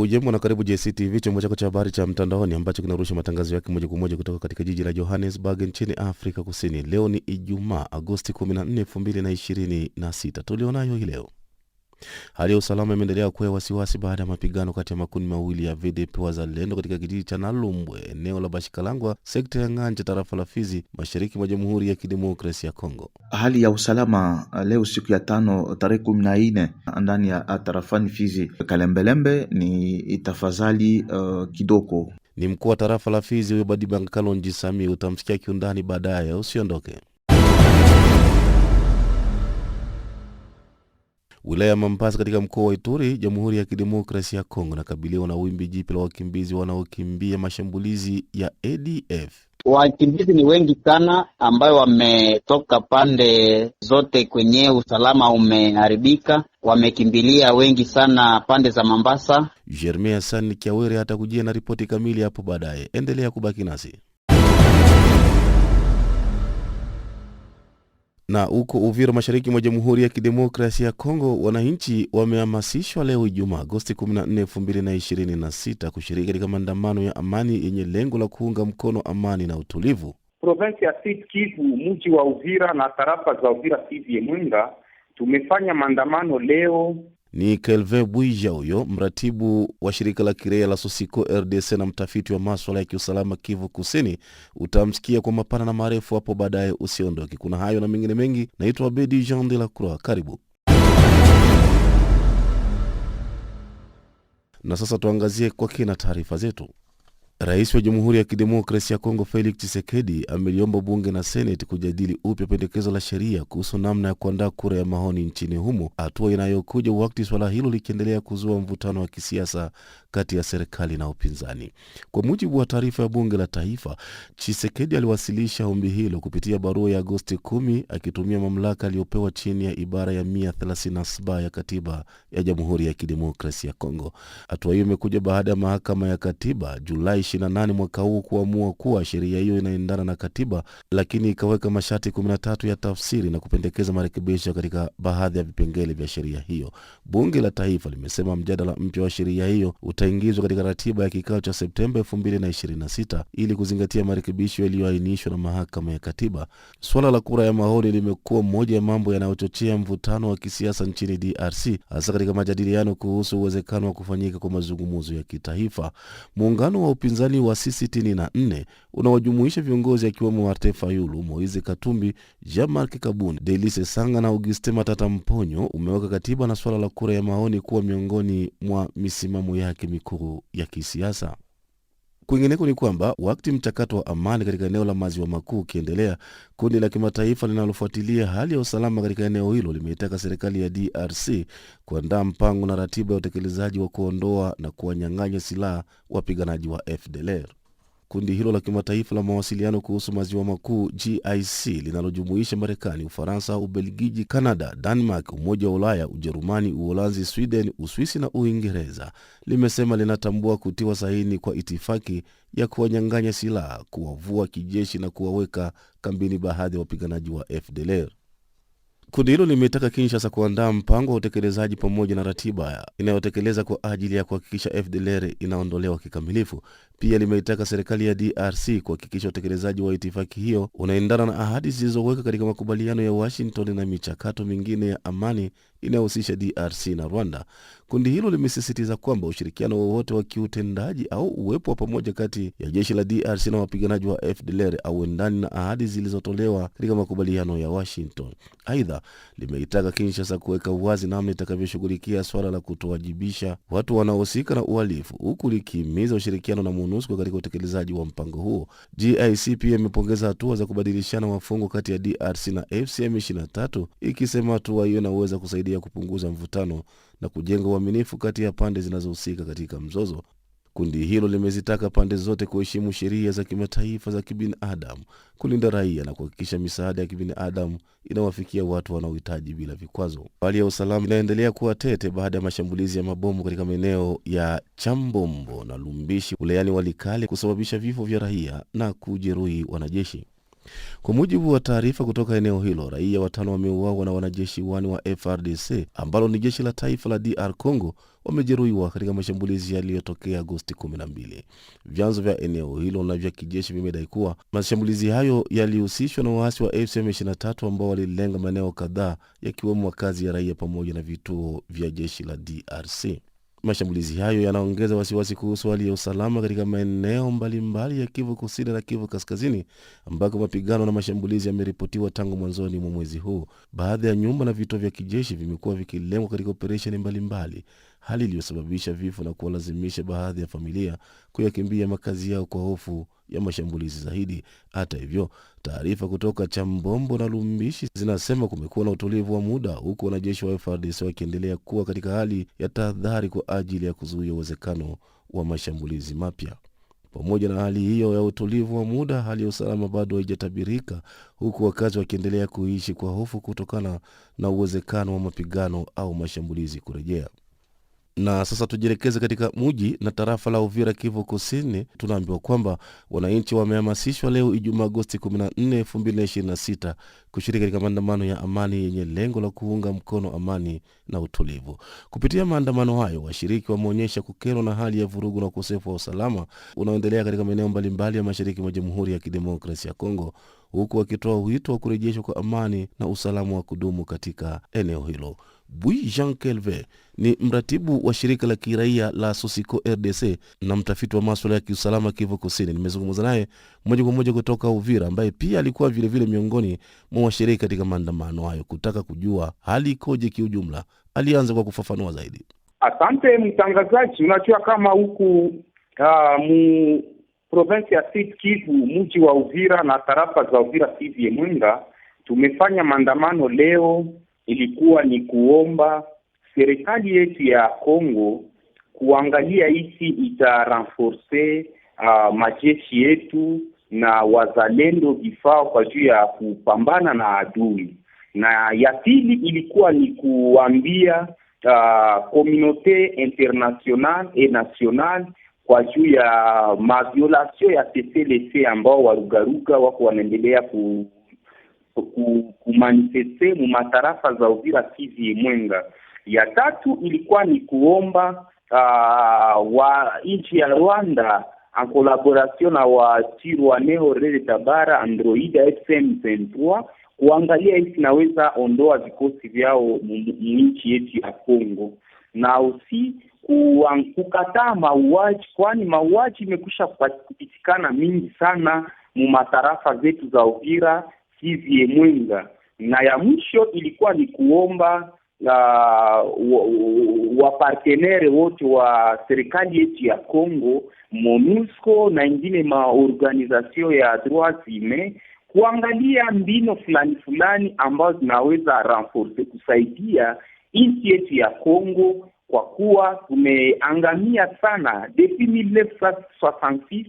Hujambo na karibu JCTV, chombo chako cha habari cha mtandaoni ambacho kinarusha matangazo yake moja kwa moja kutoka katika jiji la Johannesburg nchini Afrika Kusini. Leo ni Ijumaa, Agosti 14, 2026. Tulionayo hii leo: hali ya usalama imeendelea kuwa wasiwasi baada ya mapigano kati ya makundi mawili ya VDP Wazalendo katika kijiji cha Nalumbwe, eneo la Bashikalangwa, sekta ya Ng'anja, tarafa la Fizi, mashariki mwa Jamhuri ya Kidemokrasia ya Kongo. Hali ya usalama leo siku ya tano tarehe 14 ndani ya tarafani Fizi Kalembelembe ni tafadhali kidogo. Ni mkuu wa tarafa la Fizi huyo Badibanga Kalonji Sami, utamsikia kiundani baadaye, usiondoke. Wilaya ya Mambasa katika mkoa wa Ituri, Jamhuri ya Kidemokrasia ya Kongo inakabiliwa na wimbi jipya la wakimbizi wanaokimbia mashambulizi ya ADF. Wakimbizi ni wengi sana ambayo wametoka pande zote kwenye usalama umeharibika, wamekimbilia wengi sana pande za Mambasa. Jeremia Hassan Kiawere atakujia na ripoti kamili hapo baadaye. Endelea kubaki nasi. Na huko Uvira, mashariki mwa Jamhuri ya Kidemokrasia ya Kongo, wananchi wamehamasishwa leo Ijumaa Agosti 14, 2026 kushiriki katika maandamano ya amani yenye lengo la kuunga mkono amani na utulivu. Provinsi ya Sud Kivu, mji wa Uvira na tarafa za Uvira, Fizi, Mwenga, tumefanya maandamano leo. Ni Kelvin Bwija huyo mratibu wa shirika la kiraia la Sosiko RDC na mtafiti wa maswala ya kiusalama Kivu Kusini. Utamsikia kwa mapana na marefu hapo baadaye, usiondoke. Kuna hayo na mengine mengi. Naitwa Bedi Jean de la Croix, karibu. Na sasa tuangazie kwa kina taarifa zetu. Rais wa Jamhuri ya Kidemokrasia ya Kongo Felix Tshisekedi ameliomba bunge na seneti kujadili upya pendekezo la sheria kuhusu namna ya kuandaa kura ya maoni nchini humo, hatua inayokuja wakati swala hilo likiendelea kuzua mvutano wa kisiasa kati ya serikali na upinzani. Kwa mujibu wa taarifa ya bunge la taifa, Tshisekedi aliwasilisha ombi hilo kupitia barua ya Agosti 10 akitumia mamlaka aliyopewa chini ya ibara ya 137 ya katiba ya Jamhuri ya Kidemokrasia ya Kongo. Hatua hiyo imekuja baada ya mahakama ya katiba Julai 28 mwaka huu kuamua kuwa sheria hiyo inaendana na katiba, lakini ikaweka masharti 13 ya tafsiri na kupendekeza marekebisho katika baadhi ya vipengele vya sheria hiyo. Bunge la Taifa limesema mjadala mpya wa sheria hiyo utaingizwa katika ratiba ya kikao cha Septemba 2026 ili kuzingatia marekebisho yaliyoainishwa na mahakama ya katiba. Suala la kura ya maoni limekuwa moja ya mambo yanayochochea mvutano wa kisiasa nchini DRC, hasa katika majadiliano kuhusu uwezekano wa kufanyika kwa mazungumzo ya kitaifa. Muungano wa upinzani wa C64 unaojumuisha viongozi akiwemo Martin Fayulu, Moise Katumbi, Jean-Marc Kabund, Delice Sanga na Auguste Matata Mponyo umeweka katiba na suala la kura ya maoni kuwa miongoni mwa misimamo yake mikuu ya kisiasa. Kwingineko ni kwamba wakati mchakato wa amani katika eneo la maziwa makuu ukiendelea, kundi la kimataifa linalofuatilia hali ya usalama katika eneo hilo limeitaka serikali ya DRC kuandaa mpango na ratiba ya utekelezaji wa kuondoa na kuwanyang'anya silaha wapiganaji wa FDLR. Kundi hilo la kimataifa la mawasiliano kuhusu maziwa makuu GIC linalojumuisha Marekani, Ufaransa, Ubelgiji, Kanada, Denmark, Umoja wa Ulaya, Ujerumani, Uholanzi, Sweden, Uswisi na Uingereza limesema linatambua kutiwa saini kwa itifaki ya kuwanyang'anya silaha, kuwavua kijeshi na kuwaweka kambini baadhi ya wapiganaji wa FDLR. Kundi hilo limetaka Kinshasa kuandaa mpango wa utekelezaji pamoja na ratiba inayotekeleza kwa ajili ya kuhakikisha FDLR inaondolewa kikamilifu. Pia limeitaka serikali ya DRC kuhakikisha utekelezaji wa itifaki hiyo unaendana na ahadi zilizoweka katika makubaliano ya Washington na michakato mingine ya amani inayohusisha DRC na Rwanda. Kundi hilo limesisitiza kwamba ushirikiano wowote wa kiutendaji au uwepo wa pamoja kati ya jeshi la DRC na wapiganaji wa FDLR auendani na ahadi zilizotolewa katika makubaliano ya Washington. Aidha, limeitaka Kinshasa kuweka wazi namna itakavyoshughulikia swala la kutowajibisha watu wanaohusika na uhalifu, huku likihimiza ushirikiano na MONUSCO katika utekelezaji wa mpango huo. GIC pia imepongeza hatua za kubadilishana wafungwa kati ya DRC na AFC M23, ikisema hatua hiyo inaweza kusaidia kupunguza mvutano na kujenga uaminifu kati ya pande zinazohusika katika mzozo. Kundi hilo limezitaka pande zote kuheshimu sheria za kimataifa za kibinadamu, kulinda raia na kuhakikisha misaada ya kibinadamu inawafikia watu wanaohitaji bila vikwazo. Hali ya usalama inaendelea kuwa tete baada ya mashambulizi ya mabomu katika maeneo ya Chambombo na Lumbishi wilayani Walikale kusababisha vifo vya raia na kujeruhi wanajeshi. Kwa mujibu wa taarifa kutoka eneo hilo, raia 5 wameuawa na wanajeshi 1 wa FRDC ambalo ni jeshi la taifa la DR Congo wamejeruhiwa katika mashambulizi yaliyotokea Agosti 12. Vyanzo vya eneo hilo na vya kijeshi vimedai kuwa mashambulizi hayo yalihusishwa na waasi wa AFC M23 ambao walilenga maeneo kadhaa yakiwemo makazi ya raia pamoja na vituo vya jeshi la DRC. Mashambulizi hayo yanaongeza wasiwasi kuhusu hali ya usalama katika maeneo mbalimbali ya Kivu Kusini na Kivu Kaskazini ambako mapigano na mashambulizi yameripotiwa tangu mwanzoni mwa mwezi huu. Baadhi ya nyumba na vituo vya kijeshi vimekuwa vikilengwa katika operesheni mbalimbali, hali iliyosababisha vifo na kuwalazimisha baadhi ya familia kuyakimbia makazi yao kwa hofu ya mashambulizi zaidi. Hata hivyo, taarifa kutoka Chambombo na Lumbishi zinasema kumekuwa na utulivu wa muda, huku wanajeshi wa FARDC wakiendelea kuwa katika hali ya tahadhari kwa ajili ya kuzuia uwezekano wa mashambulizi mapya. Pamoja na hali hiyo ya utulivu wa muda, hali ya usalama bado haijatabirika, huku wakazi wakiendelea kuishi kwa hofu kutokana na uwezekano wa mapigano au mashambulizi kurejea. Na sasa tujielekeze katika mji na tarafa la Uvira, Kivu Kusini. Tunaambiwa kwamba wananchi wamehamasishwa leo Ijumaa Agosti 14, 2026 kushiriki katika maandamano ya amani yenye lengo la kuunga mkono amani na utulivu. Kupitia maandamano hayo, washiriki wameonyesha kukerwa na hali ya vurugu na ukosefu wa usalama unaoendelea katika maeneo mbalimbali ya mashariki mwa Jamhuri ya Kidemokrasia ya Kongo, huku wakitoa wito wa kurejeshwa kwa amani na usalama wa kudumu katika eneo hilo. Bui Jean Kelve ni mratibu wa shirika la kiraia la Sosiko RDC na mtafiti wa maswala ya kiusalama Kivu Kusini. Nimezungumza naye moja kwa moja kutoka Uvira, ambaye pia alikuwa vilevile miongoni mwa washiriki katika maandamano hayo, kutaka kujua hali ikoje kiujumla. Alianza kwa kufafanua zaidi. Asante mtangazaji. Unajua kama huku mu province ya Sud Kivu, mji wa Uvira na tarafa za Uvira, Fizi, Mwenga, tumefanya maandamano leo. Ilikuwa ni kuomba serikali yetu ya Kongo kuangalia isi itarenforce majeshi yetu na wazalendo vifaa kwa juu ya kupambana na adui. Na ya pili ilikuwa ni kuambia communauté internationale et nationale kwa juu ya maviolation ya CCLC ambao warugaruga wako wanaendelea kumanifeste mu matarafa za Uvira, Fizi, Mwenga. Ya tatu ilikuwa ni kuomba wa nchi ya Rwanda en collaboration na wa Tirwaneo Rede Tabara Android FM 23 kuangalia isi naweza ondoa vikosi vyao nchi yetu ya Kongo, na usi kukataa mauaji, kwani mauaji imekwisha kupitikana mingi sana mu matarafa zetu za Uvira, Fizi, Mwenga. Na ya mwisho ilikuwa ni kuomba wa partenere wote wa serikali yetu ya Kongo, MONUSCO na ingine maorganisation ya droits humains kuangalia mbinu fulani fulani ambazo zinaweza renforce kusaidia nchi yetu ya Kongo, kwa kuwa tumeangamia sana depuis 1966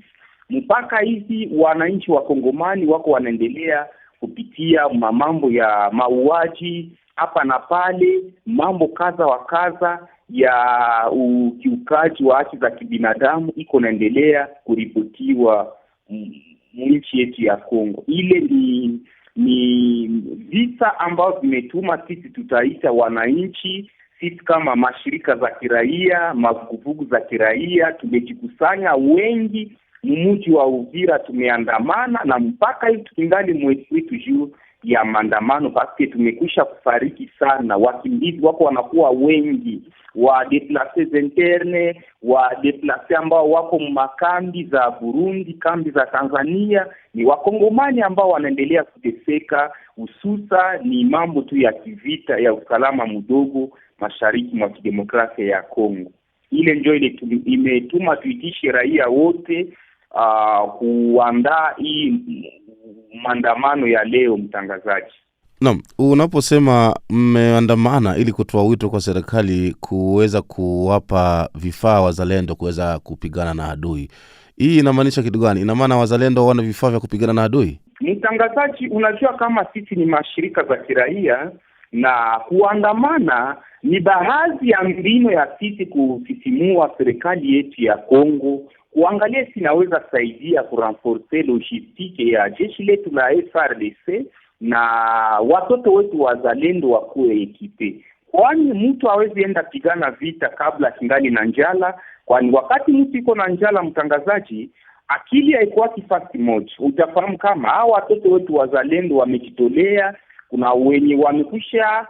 mpaka hivi wananchi wa Kongomani wako wanaendelea kupitia mambo ya mauaji hapa na pale, mambo kadha wa kadha ya ukiukaji wa haki za kibinadamu iko naendelea kuripotiwa nchi yetu ya Kongo. Ile ni vita ambayo vimetuma sisi tutaita wananchi, sisi kama mashirika za kiraia, mavuguvugu za kiraia, tumejikusanya wengi mji wa Uvira, tumeandamana na mpaka hivi tukingali mwezi wetu juu ya maandamano, paske tumekwisha kufariki sana. Wakimbizi wako wanakuwa wengi, wa déplacés interne, wa déplacés ambao wako makambi za Burundi, kambi za Tanzania, ni wakongomani ambao wanaendelea kuteseka, hususa ni mambo tu ya kivita ya usalama mdogo mashariki mwa kidemokrasia ya Kongo. Ile ndio ile imetuma tuitishe raia wote kuandaa hii maandamano ya leo, mtangazaji. Naam, unaposema mmeandamana ili kutoa wito kwa serikali kuweza kuwapa vifaa wazalendo kuweza kupigana na adui, hii inamaanisha kitu gani? Ina maana wazalendo wana vifaa vya kupigana na adui? Mtangazaji, unajua kama sisi ni mashirika za kiraia na kuandamana ni baadhi ya mbinu ya sisi kusisimua serikali yetu ya Kongo Kuangalia sinaweza saidia kurenforcer logistique ya jeshi letu la FARDC na watoto wetu wazalendo wakuwe équipés, kwani mtu hawezi enda pigana vita kabla kingali na njala, kwani wakati mtu iko na njala, mtangazaji, akili haikuwa kifasi moja. Utafahamu kama hao watoto wetu wazalendo wamejitolea, kuna wenye wamekusha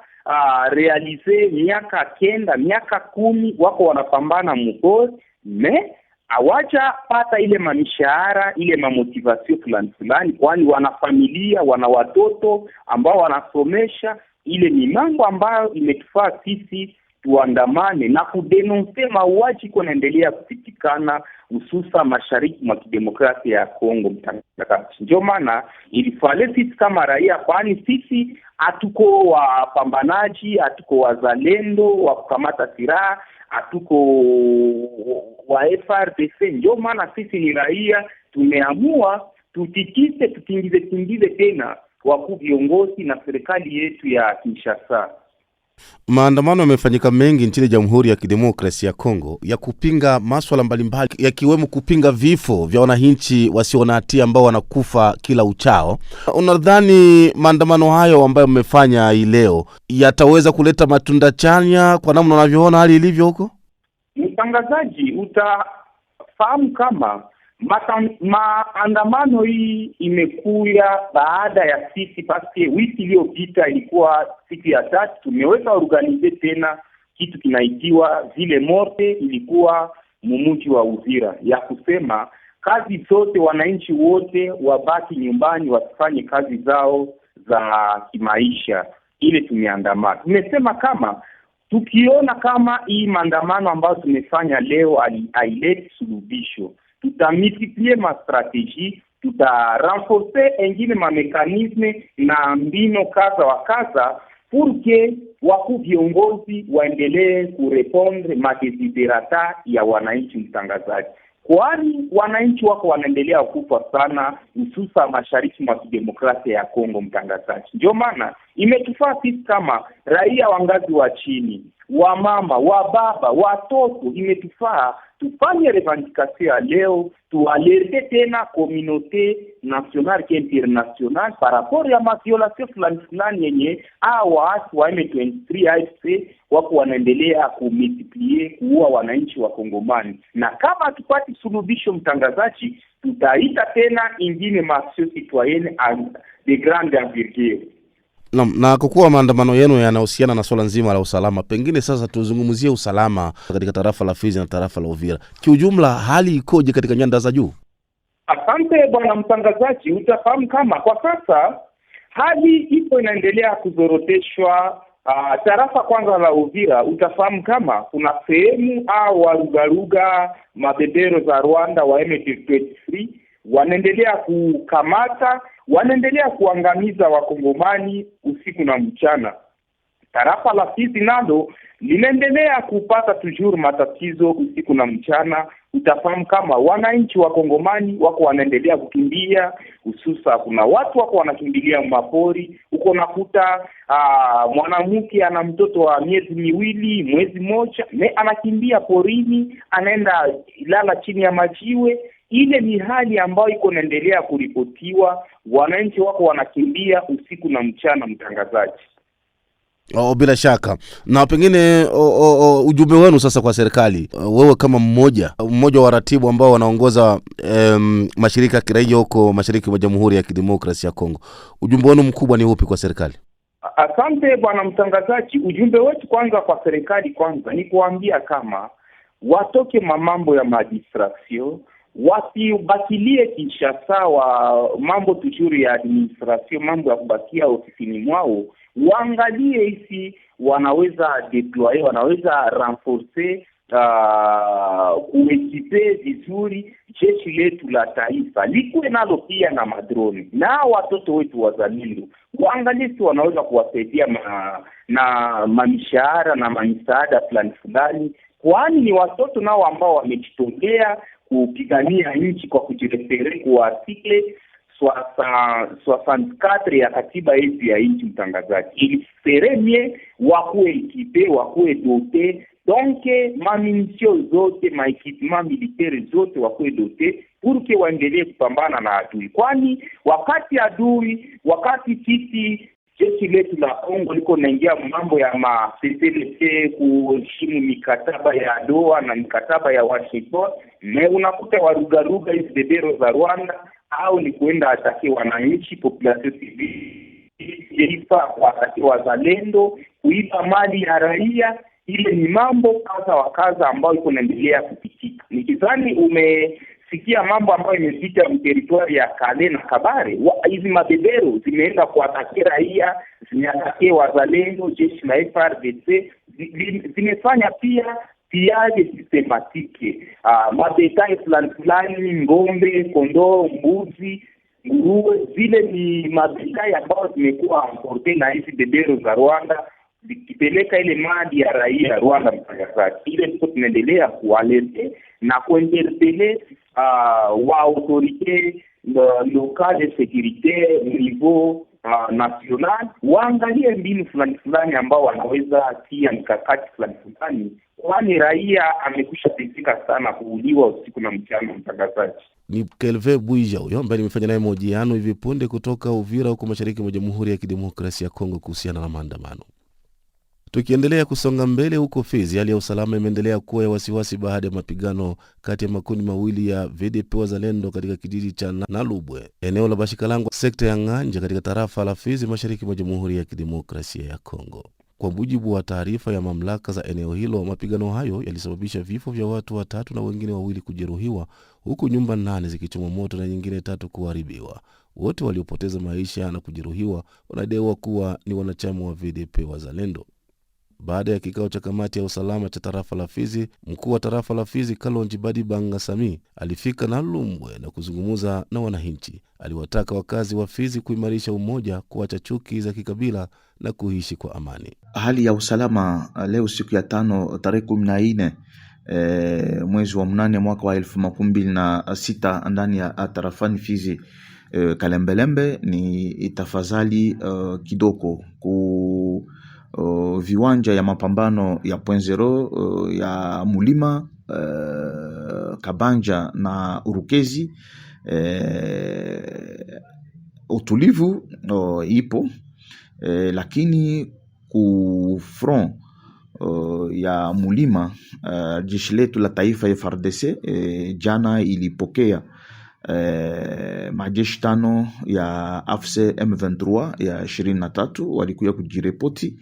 réaliser miaka 9, miaka 10 wako wanapambana mupori, mais hawajapata ile mamishahara, ile mamotivation fulani fulani, kwani wana familia, wana watoto ambao wanasomesha. Ile ni mambo ambayo imetufaa sisi tuandamane na kudénoncer mauaji iko naendelea kupitikana hususa mashariki mwa kidemokrasia ya Kongo. Mtangazaji, ndio maana ilifale sisi kama raia, kwani sisi hatuko wapambanaji, hatuko wazalendo wa kukamata silaha, hatuko wa FARDC. Ndio maana sisi ni raia, tumeamua tutikise, tutingize tingize tena wakuu viongozi na serikali yetu ya Kinshasa. Maandamano yamefanyika mengi nchini Jamhuri ya Kidemokrasia ya Kongo ya kupinga maswala mbalimbali, yakiwemo kupinga vifo vya wananchi wasio na hatia ambao wanakufa kila uchao. Unadhani maandamano hayo ambayo mmefanya hii leo yataweza kuleta matunda chanya kwa namna unavyoona hali ilivyo huko? Mtangazaji, utafahamu kama maandamano hii imekuya baada ya sisi paske wiki iliyopita ilikuwa siku ya tatu, tumeweza organiser tena kitu kinaitiwa ville morte, ilikuwa mumuji wa Uvira, ya kusema kazi zote, wananchi wote wabaki nyumbani, wasifanye kazi zao za kimaisha. Ile tumeandamana, tumesema kama tukiona kama hii maandamano ambayo tumefanya leo haileti suluhisho, tutamultiplier ma stratégie, tutarenforcer engine ma mécanisme na mbino kadha wa kadha pour que wakuu viongozi waendelee kurépondre madesiderata ya wananchi, mtangazaji, kwani wananchi wako wanaendelea kufa sana, hususa mashariki mwa kidemokrasia ya Kongo, mtangazaji. Ndio maana imetufaa sisi kama raia wa ngazi wa chini, wa mama, wa baba, watoto, imetufaa tufanye revendication ya leo, tualerte tena communauté nationale que internationale par rapport ya maviolation fulani fulani yenye a waasi wa M23 AFC wako wanaendelea kumultiplier kuua wananchi wa Kongomani, na kama hatupati suluhisho, mtangazaji, tutaita tena ingine maaction citoyenne de grande envergure. Na kwa kuwa maandamano yenu yanahusiana na swala nzima la usalama, pengine sasa tuzungumzie usalama katika tarafa la Fizi na tarafa la Uvira. Kiujumla, hali ikoje katika nyanda za juu? Asante bwana mtangazaji, utafahamu kama kwa sasa hali ipo inaendelea kuzoroteshwa. Tarafa kwanza la Uvira, utafahamu kama kuna sehemu au warugaruga mabebero za Rwanda wa M23 wanaendelea kukamata, wanaendelea kuangamiza wakongomani usiku na mchana. Tarafa la Fizi nalo linaendelea kupata toujours matatizo usiku na mchana. Utafahamu kama wananchi wa Kongomani wako wanaendelea kukimbia, hususa kuna watu wako wanakimbilia mapori huko, nakuta mwanamke ana mtoto wa miezi 2, mwezi moja, mais anakimbia porini, anaenda lala chini ya majiwe. Ile ni hali ambayo iko naendelea kuripotiwa, wananchi wako wanakimbia usiku na mchana, mtangazaji. Oh, bila shaka na pengine ujumbe wenu sasa kwa serikali, wewe kama mmoja mmoja wa waratibu ambao wanaongoza mashirika ya kiraia huko mashariki mwa Jamhuri ya Kidemokrasia ya Kongo, ujumbe wenu mkubwa ni upi kwa serikali? Asante bwana mtangazaji. Ujumbe wetu kwanza kwa serikali kwanza ni kuambia kama watoke mamambo ya madistraction, wasibakilie Kinshasa wa mambo toujours ya administration, mambo ya kubakia ofisini mwao, waangalie hisi wanaweza déployer, wanaweza renforcer, kuéquiper vizuri jeshi letu la taifa likuwe nalo pia na madrone na watoto wetu wazalendo, waangalie si wanaweza kuwasaidia na mamishahara na mamisaada fulani fulani, kwani ni watoto nao ambao wamejitolea kupigania nchi kwa kujiréférer kwa article 64 ya katiba yetu ya nchi. Mtangazaji, il serait mieux wakuwe équipés, wakuwe dotés. Donc mamunitions zote, maéquipements militaires zote wakuwe dotés pour que waendelee kupambana na adui, kwani wakati adui, wakati sisi jeshi letu la Kongo liko naingia mambo ya ma CCLC, kuheshimu mikataba ya Doha na mikataba ya Washington, me unakuta warugaruga hizi bebero za Rwanda au ni kuenda attaquer wananchi, population civile, kuattaquer wazalendo, kuiba mali ya raia. Ile ni mambo kadha wa kadha ambayo iko naendelea kupitika. Nikizani umesikia mambo ambayo imepita mterritoire ya Kale na Kabare. Hizi mabebero zimeenda kuattaquer raia, zimeattaquer wazalendo, jeshi la FARDC zimefanya pia pillage systématique, mabétail fulani fulani, ngombe, kondoo, mbuzi, nguruwe, zile ni mabétail ambayo zimekuwa emportées na hizi bebero za Rwanda zikipeleka ile mali ya raia ya Rwanda. Mtangazaji, ile tuko tunaendelea kualerter na kuinterpeller wa autorité locale de sécurité niveau national waangalie mbinu fulani fulani ambao wanaweza tia mikakati fulani fulani, kwani raia amekwisha teseka sana kuuliwa usiku na mchana. Mtangazaji. Ni Kelve Bwija huyo ambaye nimefanya naye mahojiano hivi punde kutoka Uvira huko mashariki mwa Jamhuri ya Kidemokrasia ya Kongo kuhusiana na maandamano. Tukiendelea kusonga mbele huko Fizi, hali ya usalama imeendelea kuwa ya wasiwasi baada ya mapigano kati ya makundi mawili ya VDP Wazalendo katika kijiji cha Nalubwe, eneo la Bashikalangwa, sekta ya Ng'anja katika tarafa la Fizi, mashariki mwa Jamhuri ya Kidemokrasia ya Kongo. Kwa mujibu wa taarifa ya mamlaka za eneo hilo, mapigano hayo yalisababisha vifo vya watu watatu na wengine wawili kujeruhiwa, huku nyumba nane zikichomwa moto na nyingine tatu kuharibiwa. Wote waliopoteza maisha na kujeruhiwa wanadaiwa kuwa ni wanachama wa VDP Wazalendo. Baada ya kikao cha kamati ya usalama cha tarafa la Fizi, mkuu wa tarafa la Fizi Kalonji Badibanga Sami alifika Nalumbwe na kuzungumza na wananchi. Aliwataka wakazi wa Fizi kuimarisha umoja, kuacha chuki za kikabila na kuishi kwa amani. Hali ya usalama leo siku ya tano tarehe 14 mwezi wa mnane mwaka wa 2026 ndani ya tarafani Fizi Kalembelembe ni tafadhali kidogo ku viwanja ya mapambano ya Point Zero ya Mulima, Kabanja na Urukezi, utulivu ipo, lakini ku front ya Mulima, jeshi letu la taifa FARDC jana ilipokea majeshi tano ya AFC M23 ya 23 walikuya kujiripoti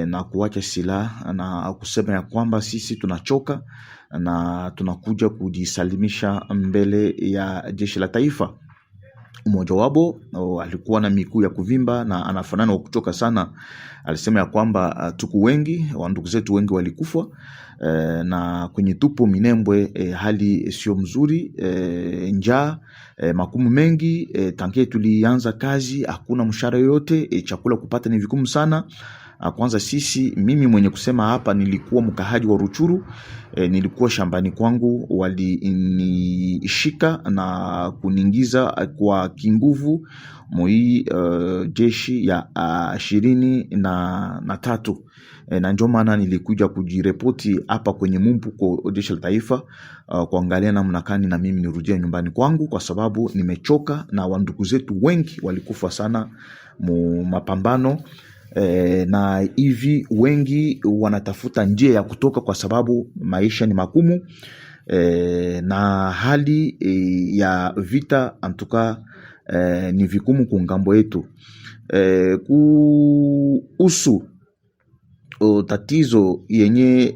na kuacha silaha na kusema ya kwamba sisi tunachoka na tunakuja kujisalimisha mbele ya jeshi la taifa. Mmoja wabo alikuwa na miguu ya kuvimba na anafanana wa kuchoka sana. Alisema ya kwamba tuku wengi wa ndugu zetu wengi walikufa na kwenye tupo Minembwe hali sio mzuri, njaa, makumu mengi, tangie tulianza kazi hakuna mshahara yoyote, chakula kupata ni vigumu sana. Kwanza sisi, mimi mwenye kusema hapa nilikuwa mkahaji wa Ruchuru, nilikuwa shambani kwangu, walinishika na kuningiza kwa kinguvu mui jeshi ya 23, na ndio maana nilikuja kujiripoti hapa kwenye mumpu kwa jeshi la taifa kuangalia namna kani na mimi nirudie nyumbani kwangu, kwa sababu nimechoka na wandugu zetu wengi walikufa sana mu mapambano. Na hivi wengi wanatafuta njia ya kutoka kwa sababu maisha ni magumu, na hali ya vita antuka ni vigumu kungambo yetu. Kuhusu tatizo yenye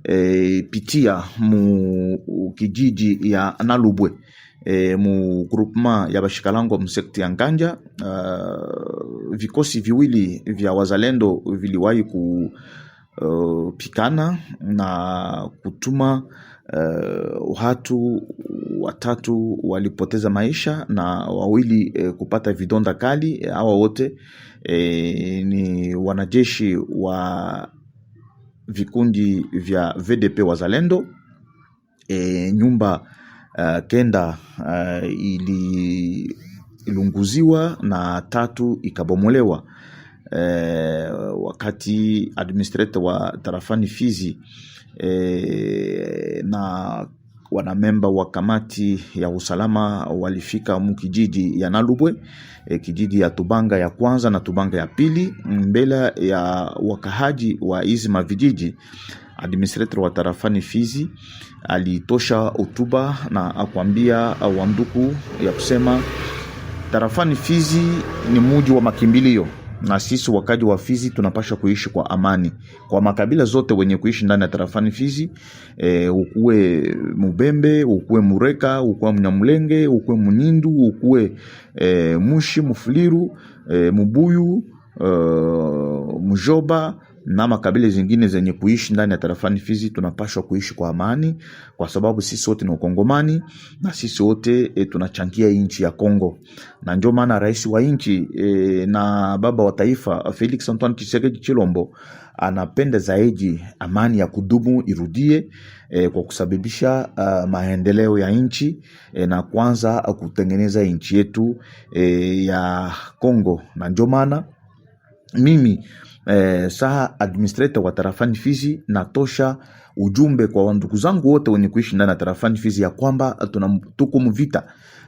tulipitia mu kijiji ya Nalubwe mu groupement ya Bashikalangwa mu secteur ya Nganja, vikosi viwili vya wazalendo viliwahi kupikana na kutuma watu watatu walipoteza maisha na wawili kupata vidonda kali. Hawa wote ni wanajeshi wa vikundi vya VDP Wazalendo. Nyumba kenda ilunguziwa na tatu ikabomolewa. Wakati administrator wa tarafani Fizi na wanamemba wa kamati ya usalama walifika mukijiji ya Nalubwe, kijiji ya Tubanga ya kwanza na Tubanga ya pili, mbele ya wakahaji wa hizi mavijiji. Administrator wa tarafani Fizi alitosha hotuba na akwambia wanduku ya kusema tarafani Fizi ni muji wa makimbilio na sisi wakaji wa Fizi tunapasha kuishi kwa amani kwa makabila zote wenye kuishi ndani ya tarafani Fizi, ukuwe Mubembe, ukuwe Mureka, ukuwe Mnyamulenge, ukuwe Munyindu, ukuwe Mushi, Mufuliru, Mubuyu, Mujoba na makabila zingine zenye kuishi ndani ya tarafani Fizi, tunapashwa kuishi kwa amani, kwa sababu sisi wote ni Wakongomani na sisi wote tunachangia nchi ya Kongo, na ndio maana rais wa nchi na baba wa taifa Felix Antoine Tshisekedi Tshilombo anapenda zaidi amani ya kudumu irudie, kwa kusababisha maendeleo ya nchi na kwanza kutengeneza nchi yetu ya Kongo, na ndio maana mimi saa administrator wa tarafani Fizi natosha ujumbe kwa ndugu zangu wote wenye kuishi ndani ya tarafani Fizi ya kwamba tuko mvita,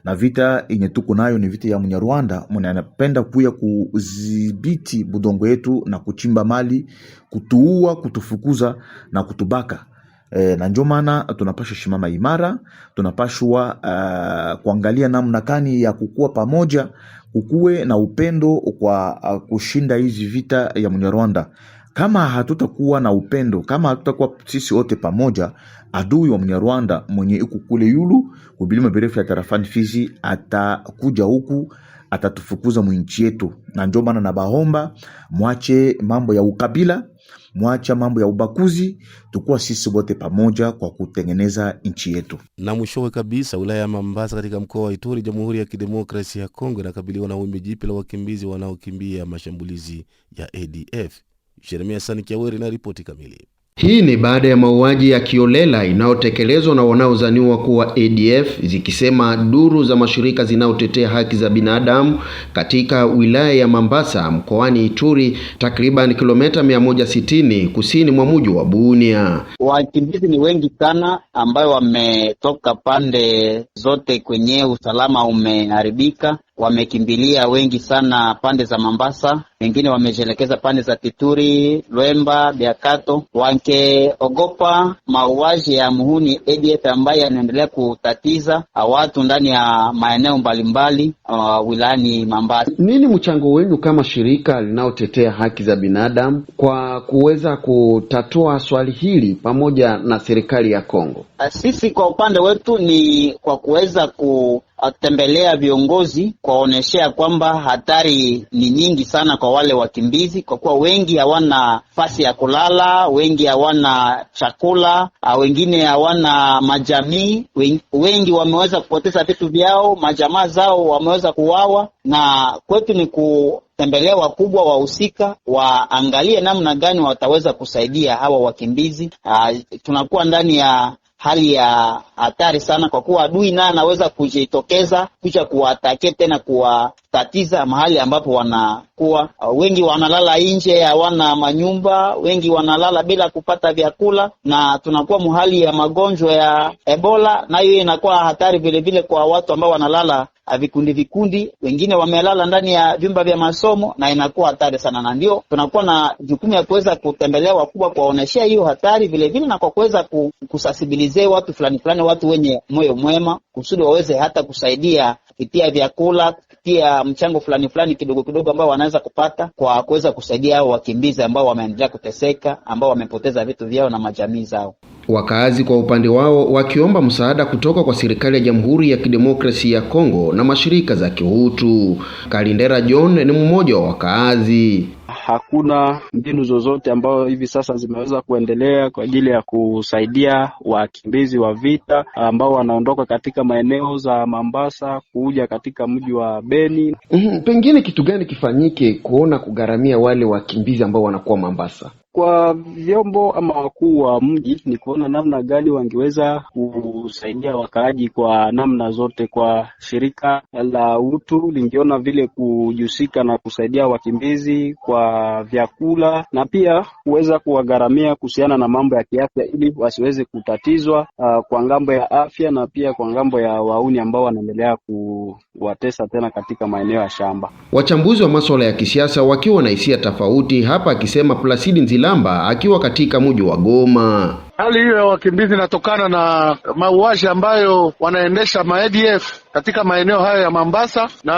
na vita yenye tuko nayo ni vita ya Mnyarwanda mwenye anapenda kuya kudhibiti budongo yetu na kuchimba mali, kutuua, kutufukuza na kutubaka. Na ndio maana tunapashwa shimama imara, tunapashwa kuangalia namna kani ya kukua pamoja, kukuwe na upendo kwa kushinda hizi vita ya Mnyarwanda. Kama hatutakuwa na upendo, kama hatutakuwa sisi wote pamoja, adui wa Mnyarwanda mwenye iko kule yulu kubilima birefu ya tarafani Fizi atakuja huku atatufukuza mwinchi yetu, na ndio maana nabaomba mwache mambo ya ukabila, mwacha mambo ya ubakuzi, tukuwa sisi wote pamoja kwa kutengeneza nchi yetu. Na mwishowe kabisa, wilaya ya Mambasa katika mkoa wa Ituri, Jamhuri ya Kidemokrasia ya Kongo inakabiliwa na wimbi jipya la wakimbizi wanaokimbia mashambulizi ya ADF. Jeremia Sani Kiaweri na ripoti kamili. Hii ni baada ya mauaji ya kiolela inayotekelezwa na wanaodhaniwa kuwa ADF, zikisema duru za mashirika zinayotetea haki za binadamu katika wilaya ya Mambasa mkoani Ituri, takriban kilomita 160 kusini mwa mji wa Bunia. Wakimbizi ni wengi sana ambayo wametoka pande zote kwenye usalama umeharibika. Wamekimbilia wengi sana pande za Mambasa, wengine wamejielekeza pande za Tituri, Lwemba, Biakato, wankeogopa mauaji ya muhuni ADF ambaye yanaendelea kutatiza watu ndani ya maeneo mbalimbali wilayani Mambasa. Nini mchango wenu kama shirika linalotetea haki za binadamu kwa kuweza kutatua swali hili pamoja na serikali ya Kongo? Sisi kwa upande wetu ni kwa kuweza kutembelea viongozi kuwaoneshea kwamba hatari ni nyingi sana kwa wale wakimbizi, kwa kuwa wengi hawana fasi ya kulala, wengi hawana chakula, wengine hawana majamii, wengi wameweza kupoteza vitu vyao, majamaa zao wameweza kuuawa, na kwetu ni kutembelea wakubwa wahusika waangalie namna gani wataweza kusaidia hawa wakimbizi. Tunakuwa ndani ya hali ya hatari sana, kwa kuwa adui naye anaweza kujitokeza kuja kuwatake tena kuwatatiza mahali ambapo wanakuwa. Wengi wanalala nje, hawana manyumba, wengi wanalala bila kupata vyakula, na tunakuwa muhali ya magonjwa ya Ebola, nayo inakuwa hatari vile vile kwa watu ambao wanalala vikundi vikundi, wengine wamelala ndani ya vyumba vya masomo, na inakuwa hatari sana, na ndio tunakuwa na jukumu ya kuweza kutembelea wakubwa kuwaoneshea hiyo hatari vile vile, na kwa kuweza kusasibilize watu fulani fulani, watu wenye moyo mwema, kusudi waweze hata kusaidia kupitia vyakula, kupitia mchango fulani fulani kidogo kidogo ambao wanaweza kupata kwa kuweza kusaidia hao wakimbizi ambao wameendelea kuteseka, ambao wamepoteza vitu vyao na majamii zao. Wakaazi kwa upande wao wakiomba msaada kutoka kwa serikali ya Jamhuri ya Kidemokrasia ya Kongo na mashirika za kiutu. Kalindera John ni mmoja wa wakaazi. Hakuna mbinu zozote ambayo hivi sasa zimeweza kuendelea kwa ajili ya kusaidia wakimbizi wa vita ambao wanaondoka katika maeneo za Mambasa kuja katika mji wa Beni. Pengine kitu gani kifanyike kuona kugharamia wale wakimbizi ambao wanakuwa Mambasa? Kwa vyombo ama wakuu wa mji ni kuona namna gani wangeweza kusaidia wakaaji kwa namna zote. Kwa shirika la utu lingeona vile kujihusika na kusaidia wakimbizi kwa vyakula na pia kuweza kuwagharamia kuhusiana na mambo ya kiafya, ili wasiweze kutatizwa kwa ngambo ya afya na pia kwa ngambo ya wauni ambao wanaendelea kuwatesa tena katika maeneo ya shamba. Wachambuzi wa masuala ya kisiasa wakiwa na hisia tofauti hapa, akisema Plasidi Nzilamba akiwa katika mji wa Goma. Hali hiyo ya wakimbizi inatokana na mauaji ambayo wanaendesha ma ADF katika maeneo hayo ya Mambasa, na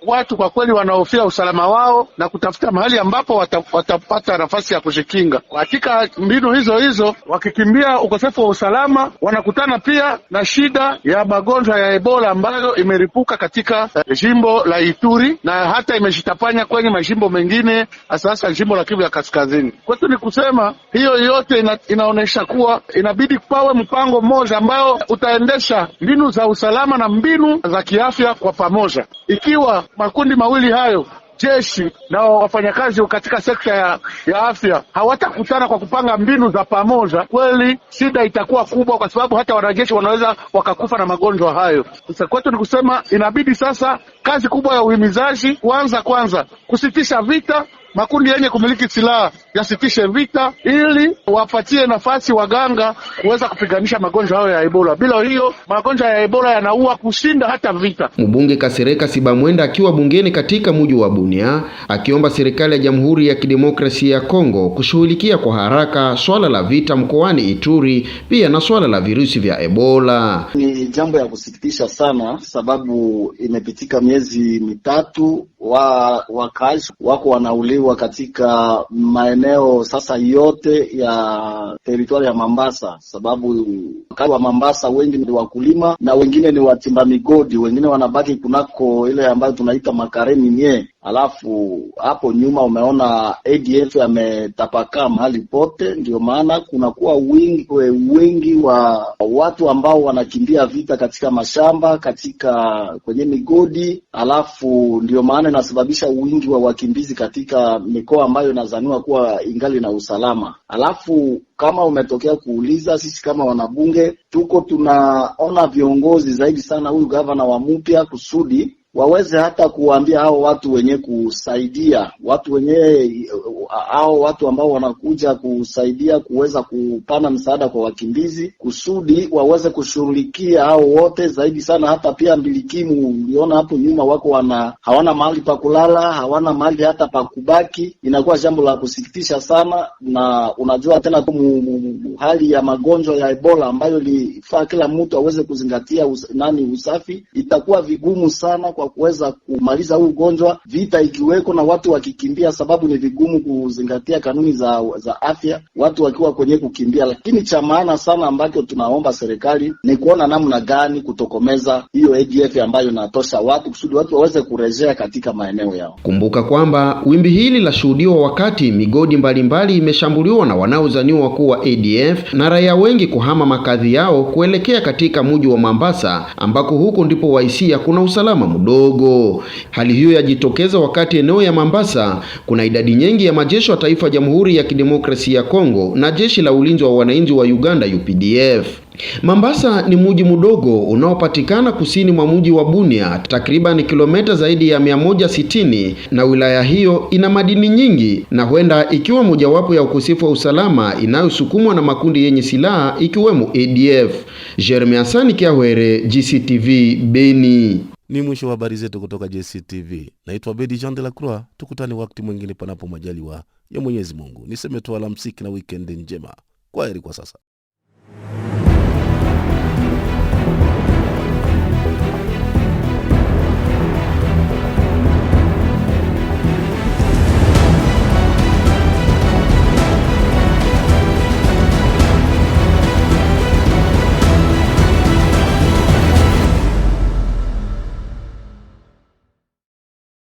watu kwa kweli wanahofia usalama wao na kutafuta mahali ambapo watapata nafasi ya kujikinga. Katika mbinu hizo hizo, wakikimbia ukosefu wa usalama, wanakutana pia na shida ya magonjwa ya Ebola ambayo imeripuka katika jimbo la Ituri na hata imejitapanya kwenye majimbo mengine, hasa jimbo la Kivu ya Kaskazini. Kwetu ni kusema hiyo yote inaonyesha kuwa inabidi pawe mpango mmoja ambao utaendesha mbinu za usalama na mbinu za kiafya kwa pamoja. Ikiwa makundi mawili hayo, jeshi na wafanyakazi katika sekta ya afya hawatakutana kwa kupanga mbinu za pamoja, kweli shida itakuwa kubwa, kwa sababu hata wanajeshi wanaweza wakakufa na magonjwa hayo. Sasa kwetu ni kusema inabidi sasa kazi kubwa ya uhimizaji kwanza kusitisha vita, makundi yenye kumiliki silaha yasitishe vita ili wapatie nafasi waganga kuweza kupiganisha magonjwa hayo ya Ebola. Bila hiyo magonjwa ya Ebola yanaua kushinda hata vita. Mbunge Kasereka Sibamwenda akiwa bungeni katika mji wa Bunia akiomba serikali ya Jamhuri ya Kidemokrasia ya Kongo kushughulikia kwa haraka swala la vita mkoani Ituri, pia na swala la virusi vya Ebola. Ni jambo ya kusikitisha sana, sababu imepitika miezi mitatu wakaaji wako wanauliwa katika maeneo sasa yote ya teritwari ya Mambasa, sababu wakazi wa Mambasa wengi ni wakulima na wengine ni wachimba migodi, wengine wanabaki kunako ile ambayo tunaita makareni nye. Alafu hapo nyuma umeona ADF ametapakaa mahali pote, ndio maana kunakuwa wingi wa watu ambao wanakimbia vita katika mashamba, katika kwenye migodi. Alafu ndio maana inasababisha wingi wa wakimbizi katika mikoa ambayo inazaniwa kuwa ingali na usalama. Alafu kama umetokea kuuliza, sisi kama wanabunge tuko tunaona viongozi zaidi sana huyu gavana wa mpya kusudi waweze hata kuwaambia hao watu wenye kusaidia watu wenye hao watu ambao wanakuja kusaidia kuweza kupana msaada kwa wakimbizi kusudi waweze kushughulikia hao wote zaidi sana. Hata pia mbilikimu uliona hapo nyuma wako hawana mahali pa kulala, hawana mahali hata pa kubaki. Inakuwa jambo la kusikitisha sana, na unajua tena hali ya magonjwa ya Ebola ambayo ilifaa kila mtu aweze kuzingatia usafi, itakuwa vigumu sana kwa kuweza kumaliza huu ugonjwa, vita ikiweko na watu wakikimbia, sababu ni vigumu kuzingatia kanuni za afya watu wakiwa kwenye kukimbia. Lakini cha maana sana ambacho tunaomba serikali ni kuona namna gani kutokomeza hiyo ADF ambayo inatosha watu kusudi watu waweze kurejea katika maeneo yao. Kumbuka kwamba wimbi hili lashuhudiwa wakati migodi mbalimbali imeshambuliwa na wanaozaniwa kuwa ADF na raia wengi kuhama makazi yao kuelekea katika mji wa Mambasa, ambako huko ndipo waisia kuna usalama mdogo. Hali hiyo yajitokeza wakati eneo ya Mambasa kuna idadi nyingi ya majeshi wa taifa Jamhuri ya Kidemokrasia ya Kongo na jeshi la ulinzi wa wananchi wa Uganda UPDF. Mambasa ni mji mdogo unaopatikana kusini mwa mji wa Bunia, takriban kilomita zaidi ya 160, na wilaya hiyo ina madini nyingi na huenda ikiwa mojawapo ya ukosefu wa usalama inayosukumwa na makundi yenye silaha ikiwemo ADF. Jeremy Hasani Kiahwere, GCTV, Beni. Ni mwisho wa habari zetu kutoka JCTV. Naitwa Bedi Jean de la Croix. Tukutane wakati mwingine panapo majaliwa ya Mwenyezi Mungu. Niseme tu alamsiki na wikendi njema. Kwaheri kwa sasa.